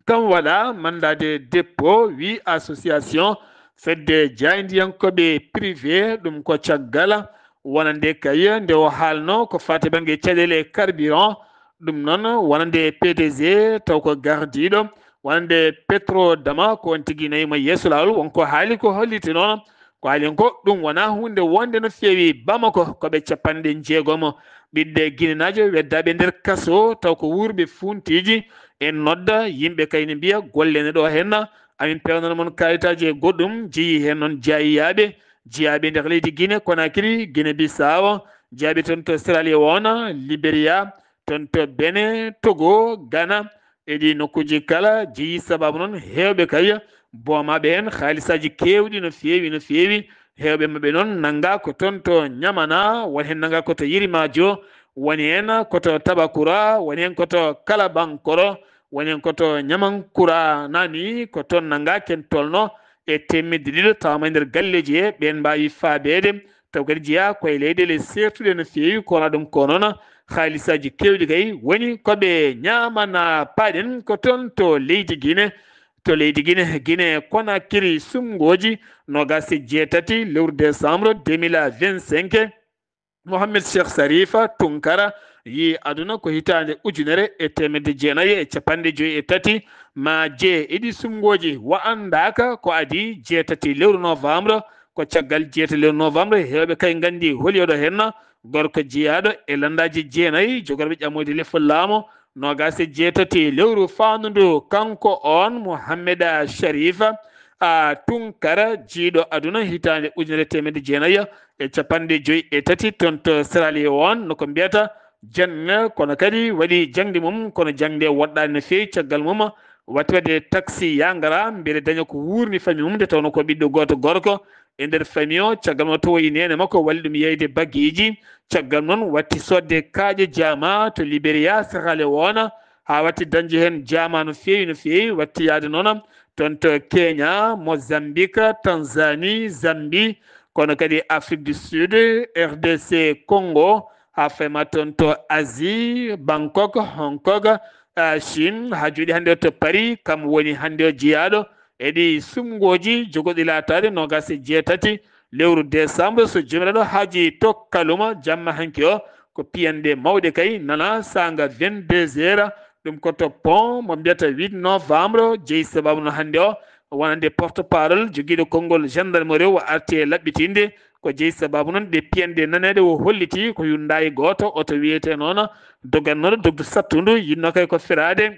kam waɗa mandat de dépôt, wi association fedde jaayndiyankooɓe privé, ɗum ko caggal wonande kay nde o haalno ko faati bannge caɗeele carburant. Ɗum noon wonande P D G, taw ko gardiiɗo wonande Petrodama, ko on tigi nayi mo yeeso laawol, wonko haali ko holliti noon. Ko haali ko ɗum wonaa huunde wonde no feewi. Bamako, ko ɓe capanɗe jeegom ɓiɓɓe Ginenaajo weddaaɓe nder kaso, taw ko wuurɓe fuuntiiji. En nodda yimɓe kay ne mbiya golle ne ɗo henna. Amin pewnana mon kayitaaji e goɗɗum, jeyi heen noon jaayiyaaɓe, jiyaaɓe nder leydi Gine Konakiri, Gine Bisaawo, jiyaaɓe toon to Sierra Leone, Liberia, toon to Benin, Togo, Ghana, e ɗi nokkuuji kala. Jeyi sababu noon heewɓe kay boomaaɓe heen haalisaaji keewɗi no feewi, no feewi. Heewɓe maɓɓe noon nanngaa ko toon to Ñamana, won heen nanngaa ko to Yirimaajo, woni heen ko to Tabakura, woni heen ko to Kalabankoro, woni heen ko to Ñamankura nani, ko toon nanngaa ken tolno e teemedde ɗiɗo, tawa ma e nder galleeji he, ɓeen mbaawi faabeede. Taw kadi jeyaa ko e leyɗeele seertuɗe no feewi, kono ɗum ko noon haalisaaji keewɗi kay woni ko ɓe ñaamana. Paaɗen ko toon to leydi Gine, to leydi Gine, Gine Konakiri, suɓngooji noogaas e jeetati lewru décembre deux mille vingt-cinq. Mohamed Cheikh Sarifa Tunkara yii aduna ko hitaande ujunere e teemedde jeenayi e capanɗe joyi e tati, ma jee e ɗi suɓngooji wa'andaaka ko adii jeetati lewru novembre. Ko caggal jeetati lewru novembre, heewɓe kay nganndi holi oɗo henna, gorko jeyaaɗo e lanndaaji jeenayi, jogorɓe ƴammoyde lefol laamu, noogaas e jeetati lewru faandu ndu, kanko oon Mohamed Sharif, a, Tunkara, jiyɗo aduna hitaande ujunere teemedde jeenayi e capanɗe joyi e tati, toon to Sierra Leone, no ko mbiyata, jannga, kono kadi waɗi jaŋde mum, kono jaŋde woɗɗaani no feewi. Caggal mum, watti waɗde taksi yaa ngara, mbele daña ko wuurni famille mum, nde tawnoo ko ɓiɗɗo gooto gorko e nder famille o. Caggal mum, o tawoyi neene makko, walli ɗum yeeyde baggeeji. Caggal noon, watti soodde kaaƴe jaama to Liberia, Sierra Leone, haa watti dañde heen jaama no feewi, no feewi. Watti yahde noon toon to Kenya, Mozambique, Tanzanie, Zambie, kono kadi Afrique du Sud, R D C Congo, haa fayi ma toon to Asie, Bangkok, Hong Kong, ah, Chine, haa jooɗi hannde o to Paris. Kam woni hannde o jeyaaɗo e ɗi suɓngooji jogorɗi laataade noogaas e jeetati lewru décembre, so Joomiraaɗo haajii, to Kaluma, jamma hanki o. Ko piyanɗe mawɗe kay nana saanga vingt-deux heures, ɗum ko to pont mo mbiyata huit novembre. Jeyi sababu no hannde o wonande porte-parole jogiiɗo konngol gendarmerie o arti e laɓɓitinde. Ko jeyi sababu noon ɗe piyanɗe naneeɗe o holliti ko yunndaayi gooto, oto wiyetee noon dogannoɗo dogdu sattundu, yiɗno kay ko feraade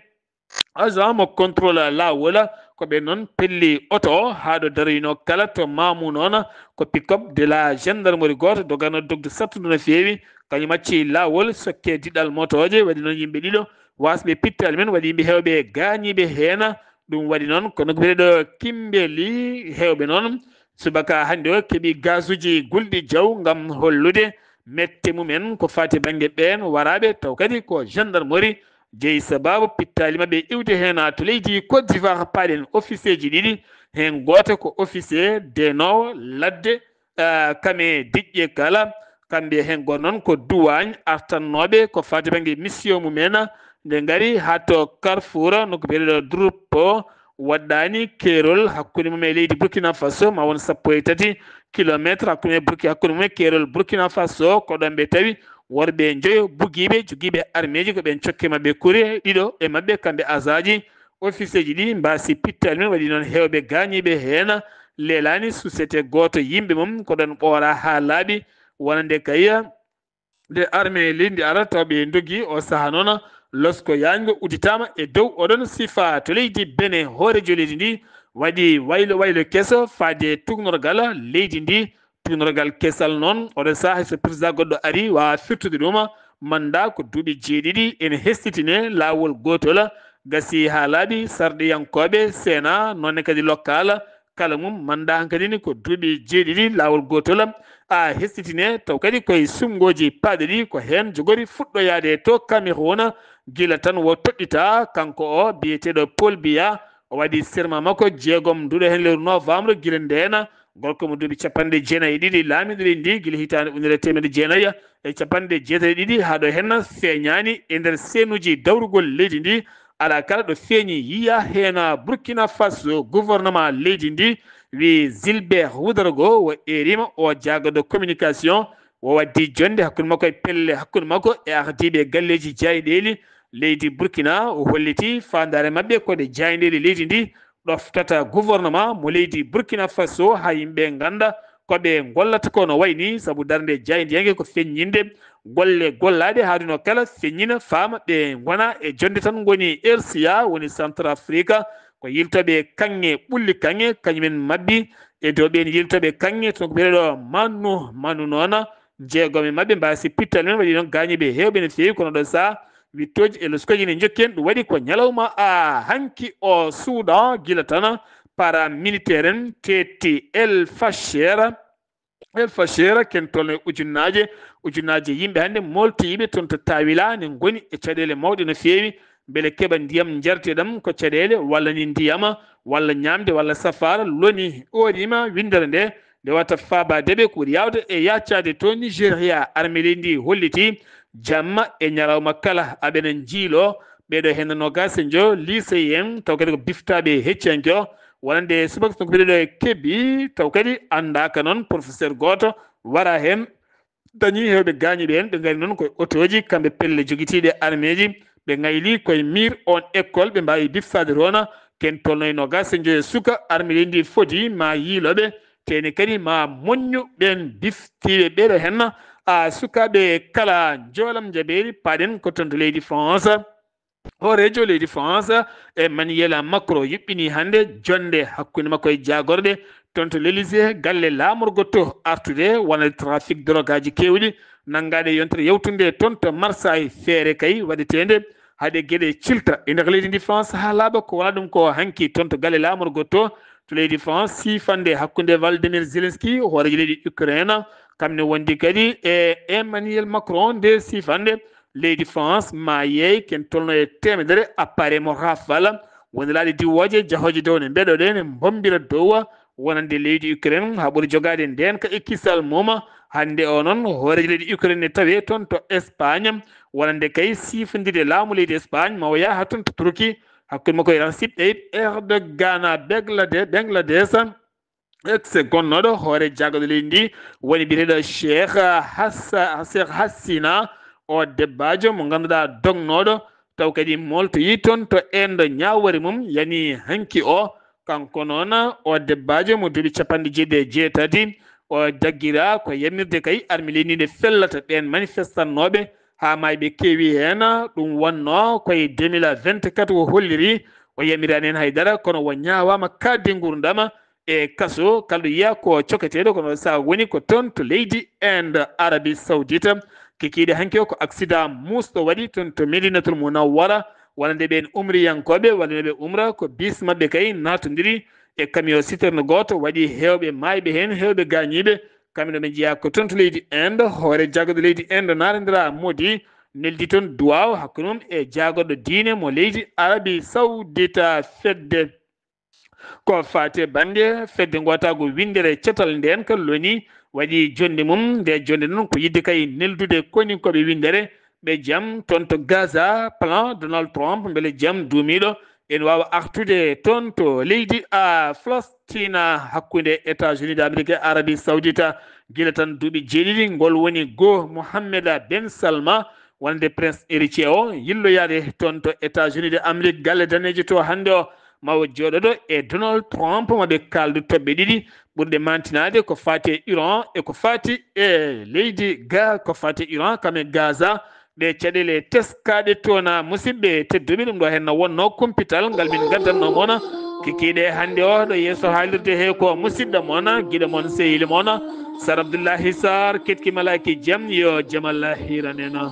agent mo contrôle laawol. Ko ɓe noon pelli oto o haa ɗo daroyno kala to Maamu noon, ko pick-up de la gendarmerie gooto dogannoɗo dogdu sattundu no feewi, kañum acci laawol, sokke diɗɗal motooje, waɗi noon yimɓe ɗiɗo waasɓe pittaali men, waɗi yimɓe heewɓe gaañiiɓe heen. Ɗum waɗi noon ko nokku biyeteeɗo Kimbeli, heewɓe noon subaka hannde o keɓi gaasuuji gulɗi jaw ngam hollude mette mumen ko faati bannge ɓeen waraaɓe, taw kadi ko gendarmerie jeyi sababu pittaali maɓɓe iwde heen to leydi Côte d'Ivoire. Paaɗen officeeji ɗiɗi, heen gooto ko officier deenoowo ladde, ah, kam e diƴƴe kala. Kamɓe heen goo noon ko duwaañ artannooɓe ko faati bannge mission mumen, nde ngari haa to Carrefour, nokku biyeteeɗo Drupo, waɗɗaani keerol hakkunde mum e leydi Burkina Faso, ma won sappo e tati kilometre hakkunde Burki-, hakkunde mum e keerol Burkina Faso. Ko ɗoon ɓe tawi worɓe njoyo bugiiɓe, jogiiɓe armeeji, ko ɓeen cokke maɓɓe kure, ɗiɗo e maɓɓe kamɓe agent ji officeeji ɗi mbaasi pittaali men, waɗi noon heewɓe gaañiiɓe heen. Leelaani société gooto yimɓe mum, ko ɗoon ɓooraa haa laaɓi, wonande kay nde armée leydi ndi ara taw ɓe ndogi. O sahaa noon losko yaañgo udditaama e dow oɗon sifa to leydi Benin. Hooreejo leydi ndi waɗi waylo waylo keso faade tuugnorgal leydi ndi. Tuugnorgal kesal noon, oɗo saaha so président goɗɗo ari, waawa firtude ɗum. Manda ko duuɓi jeeɗiɗi ene hesɗitine laawol gootol, gasi haa laaɓi, sarɗiyankooɓe, Sénat, noon ne kadi local, kala mum manda hankadi ni ko duuɓi jeeɗiɗi laawol gootol. A hesɗitine taw kadi koye suɓngooji paaɗuɗi ko heen jogori fuɗɗoyaade to Cameroun, gila tan wo toɗɗita kanko o biyeteeɗo Paul Biya. O waɗi serment makko jeegom nduɗo heen lewru novembre, gila ndeen gorko mo duuɓi capanɗe jeenayi e ɗiɗi laamiiɗo leydi ndi gila hitaande ujunere e teemedde jeenayi e capanɗe jeetati e ɗiɗi, haa ɗo heen feeñaani e nder seenuuji dawrugol leydi ndi. Alaa kala ɗo feeñi yiya heen. Burkina Faso, gouvernement leydi ndi wi Gilbert Ouedraogo o eerima o jaagoɗo communication, o waddi jonnde hakkunde makko e pelle hakkunde makko e ardiiɓe galleeji jaayndeeli leydi Burkina. O holliti faandaare maɓɓe ko ɗe jaayndeeli leydi ndi ɗoftata gouvernement mo leydi Burkina Faso haa yimɓe ngannda ko ɓe ngollata ko no wayi ni, sabu darnde jaayndiyanke ko feññinde golle gollaaɗe haa duno kala feññina faama ɓe ngona e jonnde tan ngoni R C A, woni Centrafrique, ko yiltooɓe kaŋŋe ɓulli kaŋŋe kañumen mabbi e dow ɓeen yiltooɓe kaŋŋe. Toon ko biyeteeɗo Manu, Manu noon jeegom e maɓɓe mbaasi pittal men waɗi noon gaañiiɓe heewɓe no feewi, kono ɗo saha wittooji e loskooji ne njokki en. Ɗum waɗi ko ñalawma a hanki o suuɗa gila tan paramilitaire en teetti El Fasher. El Fasher ken tolno e ujunnaaje, ujunnaaje yimɓe hannde moltiiɓe toon to Tawila ne ngoni e caɗeele mawɗe no feewi, mbele keɓa ndiyam njarteɗam ko caɗeele walla ni ndiyama walla ñaamde walla safaara loni oorima winndere nde, nde wata faabaade ɓe ko ɓuri yaawde e yaacaade to Nigeria. Armée leydi ndi holliti jamma e ñalawma kala aɓena njiilo ɓeɗo heen nogas e njo lycéen taw kadi ko biftaaɓe hecciyanke o, wonande subaka so ko mbiɗo ɗo e kebbi taw kadi anndaaka noon professeur gooto wara heen. Dañi heewɓe gaañuɓe heen, ɓe ngari noon koye otooji kamɓe pelle jogitiiɗe armeeji, ɓe ngayli koye miir on école, ɓe mbaawi biftaade toon ken tolno e nogas e njoyo suka. Armée leydi ndi fodi ma yiiloɓe, teni kadi ma moññu ɓeen biftiiɓe ɓeɗo heen. A sukaaɓe kala njoolam njabeeri paɗen ko toon to leydi France. Hooreejo leydi France, Emmanuel Macron, yuɓɓini hannde jonnde hakkunde makko e jaagorɗe toon to l'Élysée, galle laamorgo to, artude wonande trafic drogaji keewɗi nanngaaɗe yontere yawtunde toon to Marseille. Feere kay waɗeteende haade geɗe cilta e nder leydi ndi France haa laaɓa. Ko wona ɗum ko hanki toon to galle laamorgo to, to leydi France, siifande hakkunde Volodymyr Zelensky, hooreejo leydi Ukraine, kam ne wondi kadi e Emmanuel Macron. Nde siifande leydi France ma yeey ken tolno e teemedere appareil mo Rafale wondelaaɗe diwooje jahooje dow ne mbeɗo ɗe ne mbombira dow wonande leydi Ukraine haa ɓuri jogaade ndeen ka e kisal mum. Hannde o noon hooreejo leydi Ukraine ne tawe toon to Espagne wonande kay siifondirde laamu leydi Espagne ma o yaha toon to Turki hakkunde makko e Recep Tayyip Erdogan. Bangladesh, Bangladesh, ex gonnooɗo hoore jaagorɗe leydi ndi woni biyeteeɗo Cheikh Hassa-, Cheikh Hassina, o debbaajo mo ngannduɗaa dognooɗo taw kadi moltoyi toon to Inde, ñaawore mum yani hanki o. Kanko noon o debbaajo mo duuɓi capanɗe jeeɗiɗi e jeetati, o jaggira ko yamirde kay armée leydi ndi nde fellata ɓeen manifestannooɓe haa maayɓe keewi heen. Ɗum wonnoo koye deux mille vingt-quatre o holliri, o yamiraani heen hay dara kono o ñaawaama kaadde nguurndam e kaso, kala ɗo yiya ko coketeeɗo kono saha woni ko toon to leydi Inde, Arabie Saoudite. Kikiiɗe hanki o ko accident muusɗo waɗi toon to Medinatul Munawwara wonande ɓeen umriyankooɓe walla ɓe umra ko bis maɓɓe kay naatondiri e camion citerne gooto waɗi heewɓe maayɓe heen heewɓe gaañiiɓe. Kamɓe ɗo ɓe njeyaa ko toon to leydi Inde, hoore jaagorɗe leydi Inde naatondira Modi neldi toon duwaaw hakkunde mum e jaagorɗo diine mo leydi Arabie Saoudite. Fedde ko faati e bannge fedde ngootaagu winndere catal ndeen ka loni waɗi jonnde mum. Nde jonnde noon ko yiɗde kay neldude koninkooɓe winndere ɓe jam toon to Gaza, plan Donald Trump mbele jam duumiiɗo ene waawa artude toon to leydi a Falastina hakkunde États-Unis d'Amérique e Arabie Saoudite. Gila tan duuɓi jeeɗiɗi ngol woni goo Mohammed ben Salma wonande prince héritier o yilloyaade toon to États-Unis de Amérique galle daneejo to hannde o ma o jooɗoɗo e Donald Trump ma ɓe kaaldu toɓɓe ɗiɗi ɓurɗe mantinaade ko faati e Iran e ko faati e leydi ga ko faati e Iran kam e Gaza. Ɗe caɗeele teskaaɗe toon a musidɓe tedduɓe ɗum ɗo heen no wonnoo kumpital ngal min ngaddanno mona. Kikiiɗe hannde o ɗo yeeso haalirde he ko musidɗo mon, giɗo mon, sehili mon, Sar Abdullahi Sar, ketki malaaki jam, yo jam Allah hiraneno.